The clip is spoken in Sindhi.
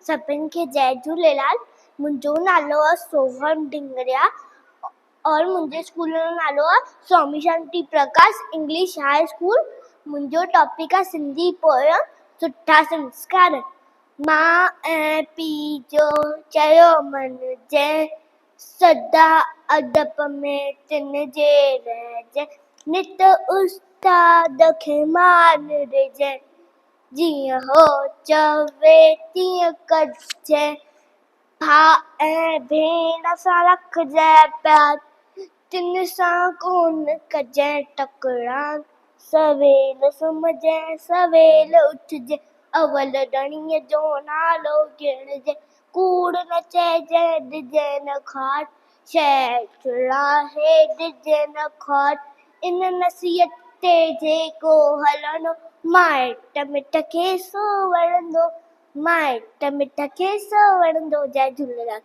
سڀني کي جئي جهوليلال. منهنجو نالو آهي سوهن ڊنگريا اور منهنجي اسڪول جو نالو آهي Swami Shanti Prakash English high school. منهنجو ٽاپڪ آهي سنڌي پوئم سٺا سنسڪار. ماء ۽ پيء جو چيو مڃجي، سدا ادب ۾ تن جي رهجي، نت استاد کي مان ڏجي. جيئن هو چوي تيئن ڪجي، ڀاء ۽ ڀيڻ سان رکجي پيار، تن سان ڪونه ڪجي تڪرار، سويل سمهجي سويل اٿجي، اول ڌڻيء جو نالو ڳڻجي، ڪوڙ نه چئجي ڏجي نه خار، شيء چڙاهي ڏجي نه خار، ان نصيحت تي جيڪو هلندو، مائٽ مٽ کي سو وڻندو، مائٽ مٽ کي سو وڻندو. جئي جهوليلال.